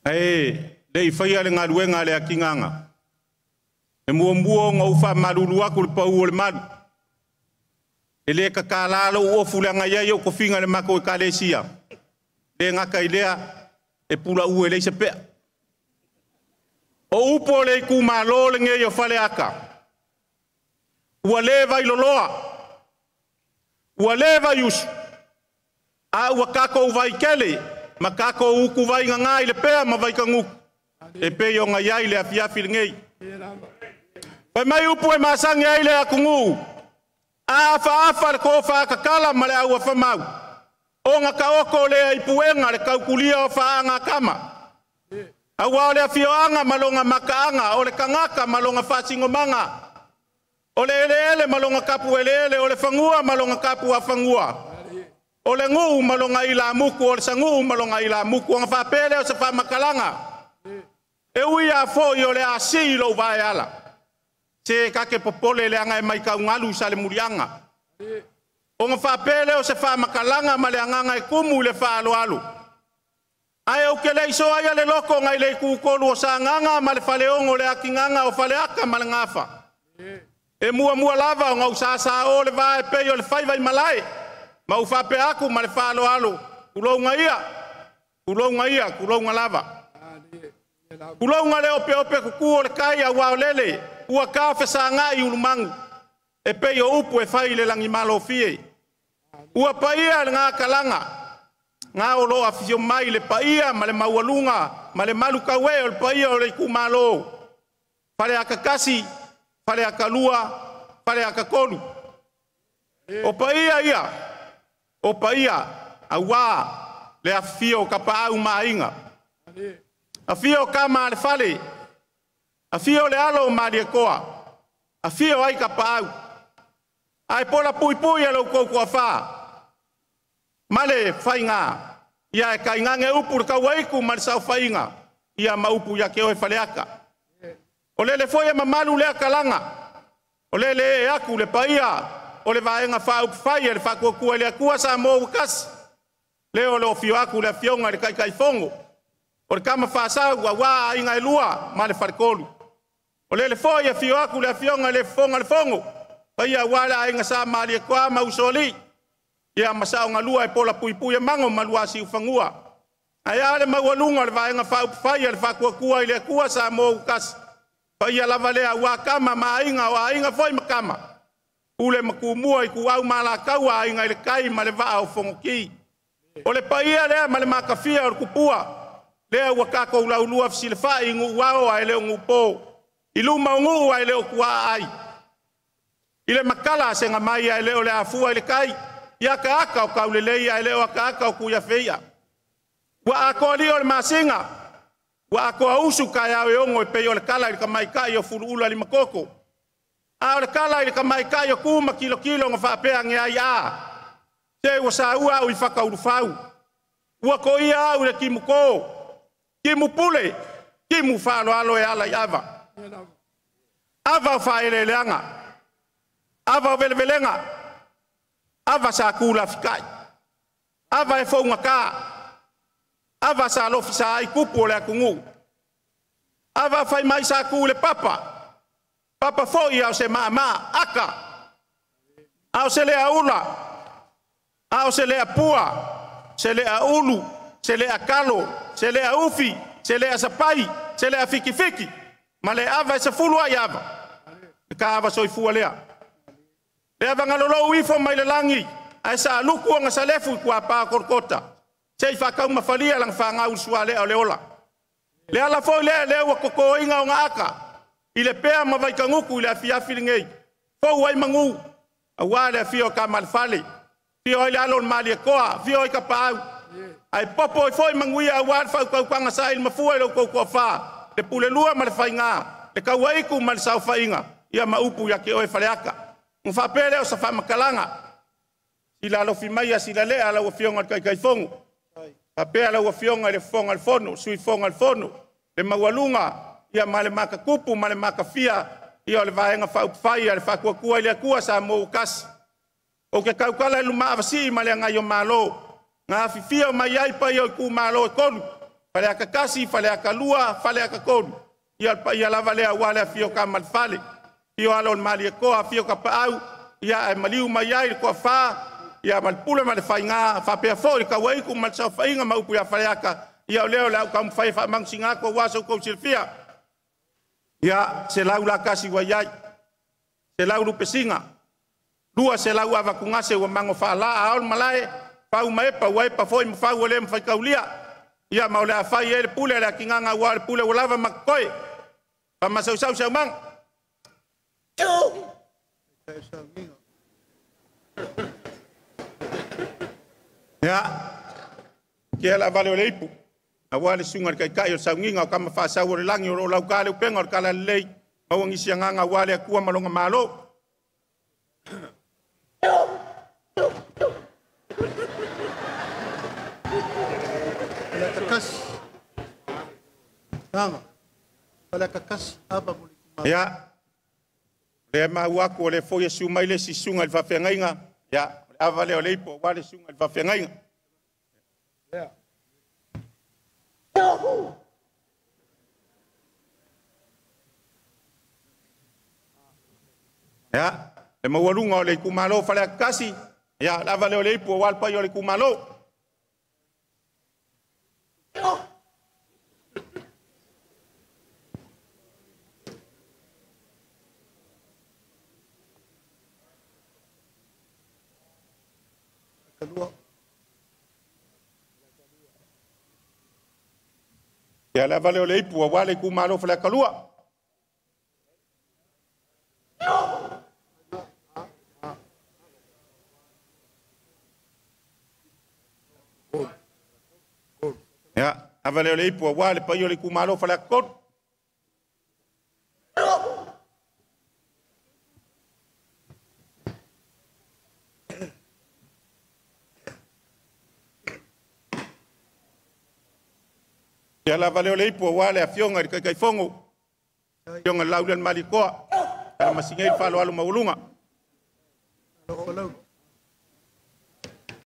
Ae le i faia le galuega a le akigāga, e muamua ona ou faamalulu atu i le pau o le malu. E le tatala lou ofu leaga e i ai ou tofiga i le matou ekalesia, le gata i lea e pulou e leai se pea. O upu o le itumalo lenei o Faleata, ua le Vailoloa, ua le Vaiusu, a ua tatou vaitele ma tatou utuvai gaga i Lepea ma Vaitagutu e pei ona i ai le afiafi lenei. Fai mai upu e masani ai le atunuu, a afaafa le tofa tatala ma le auafamau, ona taoto lea i puega le tautulia o faagatama. Aua o le afioaga ma lona mataaga, o le tagata ma lona faasinomaga, o le eleele ma lona tapueleele, o le fanua ma lona tapuafanua, o le nuu ma lona ilamutu, o le sanuu ma lona ilamutu, ona faapea lea o se faamatalaga. E ui lava foi o le a sii lou vaeala, se ta te popole leaga e matau galu i Salemuliaga. Ona faapea lea o se faamatalaga ma le agaga e tumu i le faaaloalo. Ae ou te le i soaia le loto nai le itutolu o Sagaga ma le Faleono o le Akigaga o Faleata ma le Gafa. E muamua lava ona ou sasao le va e pei o le faiva i malae, ma ou faapea atu ma le faaaloalo, tulouna ia, tulouna ia, tulouna lava. Tulouna le opeope tutu o le tai aua o lele ua tafesagai ulumanu e pei o upu e fai i le lagimalofie. Ua paia le gatalaga, ga o lo o afifio mai le paia ma le maualuga ma le malutauee o le paia o le itumalo Faleata 1, Faleata 2, Faleata 3. O paia ia, o paia aua le afifio o Tapaau ma Aiga, afio Tama a le Fale, afio le alo o Malietoa, afio ai Tapaau, ae pola puipui e lo outou toafa ma le faiga, ia e tainane upu le tauaitu ma le saofaiga, ia ma upu ia te oe Faleata. O lele foi e mamalu lea talaga, o lele e atu le paia o le Vaega Faaupufai e le Faatuatua i le Atua Samoa ua tasi, lea o lo o afio atu le Afioga i le Taitaifono, o le Tama Faasau aua aiga e lua ma le faletolu. O lele foi e afio atu le Afioga i le Fofoga o le Fono, paia aua le aiga Sa Malietoa ma Usoalii, ia ma Saogalua e pola puipui e mago ma Luasiufanua. Ae a le maualuga o le Vaega Faaupufai a le Faatuatua i le Atua Samoa ua tasi, paia lava lea aua Tama ma Aiga, o Aiga foi ma Tama, Pule ma Tumua, Ituau ma Alataua, Aiga i le Tai ma le Vaa o Fonoti. O le paia lea ma le matafia o le tupua, lea ua tatou laulua fesilafai i nuu ao ae le o nuu po, i luma o nuu ae le o tuaai, i le matala a segamai ae le o le afua i le tai, i ataata o taulelei ae le o ataata o tuiafeia. Ua atoa lio le masina, ua atoa usu taeao e ono e pei o le tala i le tamaitai o Fuluula Limakoto. A o le tala i le tamaitai o tu ma tilotilo na faapea ane ai, a, se ua saua au i fataulufau, ua toia au i le timuto, timu pule, timu faaaloalo e ala i ava. Ava o faaeleeleaga, ava o velevelega, ava sa tu lafitai, ava e fougata, ava sa lofisa ai tupu o le atunuu, ava fai mai sa tu i le papa, papa foi a o se maamaa aka, a o se lea ula, a o se lea pua, se lea ulu, se lea kalo, se lea ufi, se lea sapai, se lea fikifiki, ma le ava e sefulu ai ava, le ka ava soifua lea. Le ava galolou ifo mai le lagi, ae sa luku ona salefu i kuapā o Kolokota, se i faataumafalia lana fāgau i le sualea o le ola. Le ala foi lea lea ua totoina ona aka, i le pea ma Vaitagutu i le afiafi lenei, fou ai manu, aua le afio o Tama a le Fale, afio ai le alo o le Malietoa, afio ai Tapaau, ae popo ai foi manuia aua le faautautaga sa i le mafua i lo outou toafa, le Pulelua ma le Faiga, le Tauaitu ma le Saofaiga, ia ma upu ia te oe Faleata. Ona faapea lea o se faamatalaga, sila alofi mai a sila lea lau Afioga i le Taitaifono, faapea lau Afioga i le Fofoga o le Fono, Sui Fofoga o le Fono, le maualuga ia ma le matatupu ma le matafia ia o le Vaega Faaupufai a le Faatuatua i le Atua Samoa ua tasi. Ou te tautala i lumaavasii ma le agai o Malo, na afifio mai ai paia o itumalo e tolu, Faleata 1, Faleata 2, Faleata 3. Ia o le paia lava lea aua le afio o Tama a le Fale, afio alo o le Malietoa, afio Tapaau, ia ae maliu mai ai le Toafa, ia ma le Pule ma le Faiga, faapea foi le Tauaitu ma le Saofaiga ma upu ia Faleata. Ia o lea o le a ou taumafai e faamanusina atu aua so outou silafia. Ia, 100 la tasi ua i ai, 100 lupesina, 200 avatugase ua mago faalaa ao le malae, fau ma epa ua epa foi ma fau ua le mafai taulia. Ia ma o le a fai ai le pule a le atinaga aua o le pule ua lava ma totoe. Faamasausau se aumaga. Ia, kia la vale o le ipu, aua le susuga i le taitai o le sauniga o tama faasau o le lagi o lo o lauta le upega o le talalelei, maua nisi agaga aua le Atua ma lona Malo. Ia, lea maua atu o le foi e susu mai le isi susuga i le faafeagaiga. Ia, o le ava lea o le ipu aua le susuga i le faafeagaiga. Ia, le maualuga o le itumalo Faleata 1, ia, le ava lea o le ipu aua le paia o le itumalo. Ia, le ava lea o le ipu aua le itumalo Faleata 2. Ia, ava lea o le ipu aua le paia o le itumalo Faleata 3. Ia, le ava lea o le ipu aua le afioga i le Taitaifono, afioga i le Laulelei Malietoa, ala masinei le faaaloalo maualuga.